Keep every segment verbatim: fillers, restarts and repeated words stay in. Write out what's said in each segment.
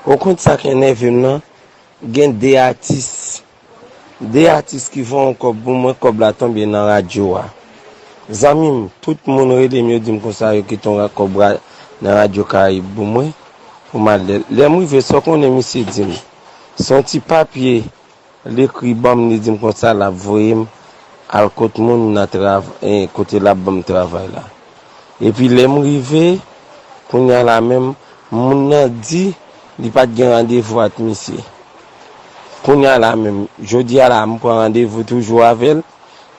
Ou konn sa k enève m nan? Gen de atis. De atis ki voye yon kòb pou mwen, kòb la tonbe nan radyo a. Zanmi m, tout moun rele m, yo di m konsa yo kite yon kòb ra- nan Radyo Karayib pou mwen, pou m al lè. Lè m rive, sa w konnen misye di m? Se yon ti papye li ekri ban m, li di m konsa l ap voye m al kot moun nan trav- eh, kote l ap ban m travay la. Epi lè m rive, kounye a la menm, moun nan di li pa t gen randevou ak misye. Kounye a la menm, jodi a la, m pran randevou toujou avè l,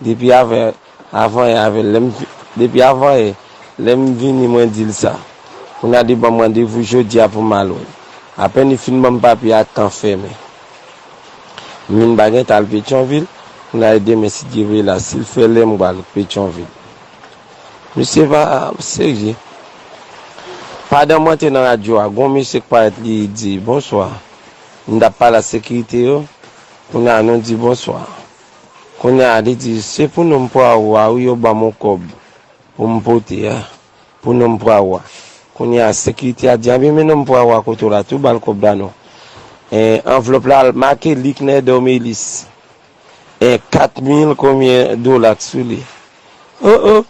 depi avè, avanyè avè l, lè m, depi avanyè, lè m vini, mwen di l sa. Kounye a, li ban m randevou jodi a pou m al wè l. Apèn li fin ban m papye a, tan fèmen. M vin pa gen t al Petyonvil, kounye a, demen, si Dye vle, la, si l fè lè, m pral Petyonvil. Misye pa serye. Pandan mwen te nan radyo a, gon misye k parèt, li di, "Bonswa." M t ap pale ak sekirite yo. Kounye a, nou di, "Bonswa." Kounye a, li di, "Se pou nonm pwawo a, wi, yo ban m yon kòb pou m pote a. Pou nonm pwawo a." Kounye a, sekirite a di, "Anben, men nonm pwawo a kote w la, tou ba l kòb la non." Eh, anvlòp la, make Liknè Dòmelis. Eh, kat mil konbyen dola k sou li. Oh, oh.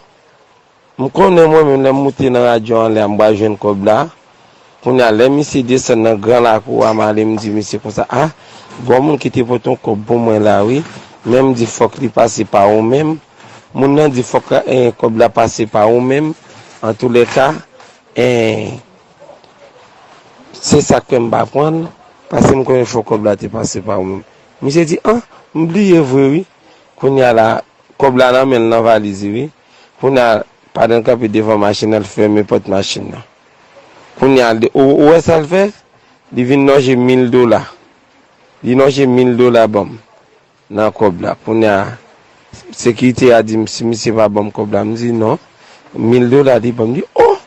M konnen mwen menm, lè m moute nan radyo anlè a, m pral jwenn kòb la. Kounye a, lè misye desann nan gran lakou a, m ale, m di misye konsa, "A, gon moun ki te pote yon kòb pou mwen la, wi. Men m di fòk li pase pa ou menm." Moun nan di fòk, eh, kòb la pase pa ou menm. Antoulèka, eh, se sa k fè m pa pran l, paske m konnen fòk kòb la te pase pa ou menm. Misye di, "An, m bliye vre, wi." Kounye a la, kòb la nan men l nan valiz li, wi. Kounye a, pandan l kanpe devan machin nan, l fèmen pòt machin nan. Kounye a, li, ou, ou wè sa l fè? Li vin lonje mil dola. Li lonje mil dola ban m nan kòb la. Kounye a, sekirite a di m si misye pa ban m kòb la. M di non. Mil dola li ban m. Li, "Oh!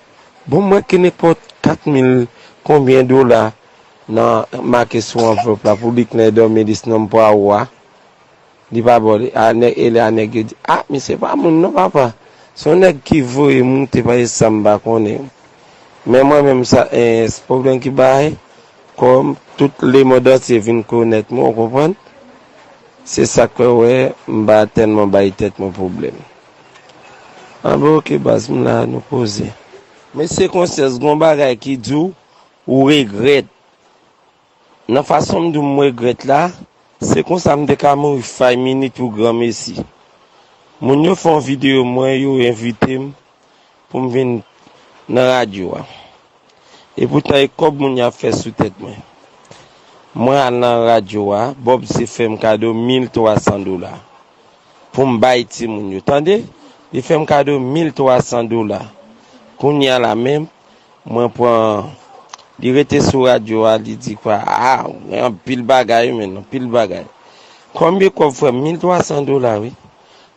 Bon, mwen ke nenpòt kat mil konbyen dola nan make sou anvlòp la pou Liknè Dòmelis nonm pwawo a." Li pa bò, li, a, nèg, e lè a nèg yo di, "A, misye pa moun non, papa. Se yon nèg ki voye moute, pa e sa m pa konnen." Men mwen menm, sa, eh, se pwoblèm ki bay, kòm tout lemonn antye vin konèt mwen, ou konprann? Se sa k fè, wè, m pa tèlman bay tèt mwen pwoblèm. Anben, oke, baz, m la, nou poze. Mesye Konsyans, gon bagay ki di w, ou regrèt. Nan fason m di w m regrèt la, se konsa m te ka mouri fay minit pou granmesi. Moun yo fè yon videyo mwen, yo envite m pou m vin nan radyo a. Epoutan, e kòb moun yo ap fè sou tèt mwen. Mwen al nan radyo a, Bob se fè m kado mil twa san dola pou m bay timoun yo. Tande, li fè m kado mil twa san dola. Kounye a la menm, mwen pran, li rete sou radyo a, li di kwa, a, gen anpil bagay, men anpil bagay. Konbyen kòb, frè m? Mil twa san dola, wi.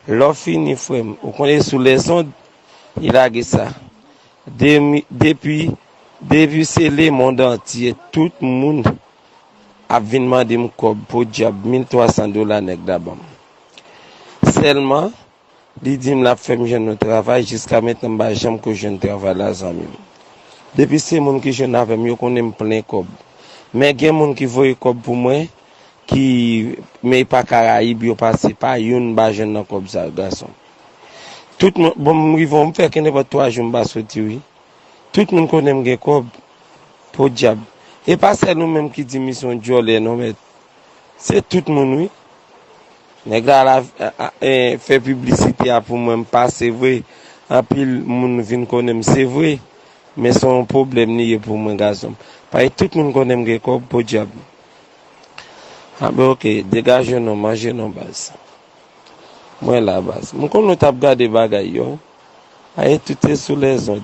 Lè w fini, frè m, ou konnen sou lèzond, li lage sa. Demi, depi, depi se lemonn antye, tout moun ap vin mande m kòb, podyab, mil twa san dola nèg la ban m. Sèlman, li di m l ap fè m jwenn yon travay, jiska mentnan m pa janm ko jwenn travay la, zanmi m. Depi se moun ki jwenn avè m, yo konnen m plen kòb. Men gen moun ki voye kòb pou mwen, ki, men e pa Karayib yo pase, pa youn m pa jwenn nan kòb sa, gason. Tout moun, bon, m rive, m fè ke nenpòt twa jou m pa soti, wi. Tout moun konnen m gen kòb. Podyab. E pa sèl ou menm ki di m se yon djòlè non, mèt. Se tout moun, wi. Nèg la, la, a, a, e, fè piblisite a pou mwen, m pase vre. Anpil moun vin konnen m, se vre. Men se yon pwoblèm li ye pou mwen, gason m. Paske tout moun konnen m gen kòb, podyab. Anben, oke, degaje w non, manje non, baz. Mwen la, baz. M konnen w t ap gade bagay yo. Aye, tout se sou lèzond.